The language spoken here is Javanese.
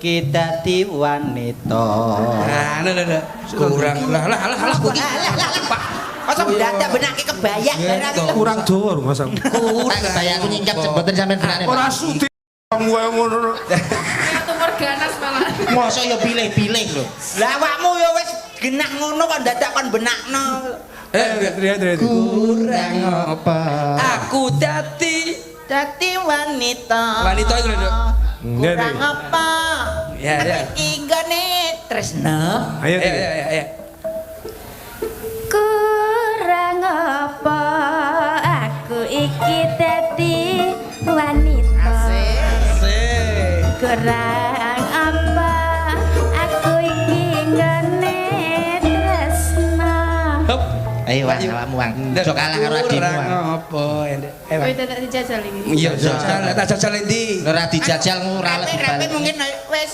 Iki dadi wanita. Nah, lho lho. Kurang lah lah lah lah kok iki. Pak, Masa mendadak benake kebayak barang lho. Kurang Jawa lho, Mas. Kurang. Tak kebayaku nyingkap mboten sampean benakne, Pak. Ora sudi wong wae ngono. Tumor ganas malah. Mosok ya pilih-pilih lho. Lah awakmu ya wis genah ngono kok dadak kon benakno. Eh, Tri, tri, tri. Kurang apa? Aku dadi Dadi wanita. Wanita itu lho, Dok. Kurang apa? Ya, ya. Iki nggone tresno. Ayo, Ayo, Tri. ayo, ayo, ayo. Kurang apa aku iki dadi wanita. Kurang apa aku iki nggone tresna. Hop. Ayo Wang, awakmu Wang. Aja kalah karo adimu Kurang Wang. apa, Endek? Eh, Wang. Kowe dadak dijajal iki. Iya, jajal, tak jajal endi? Ora dijajal ora Rapi mungkin wis.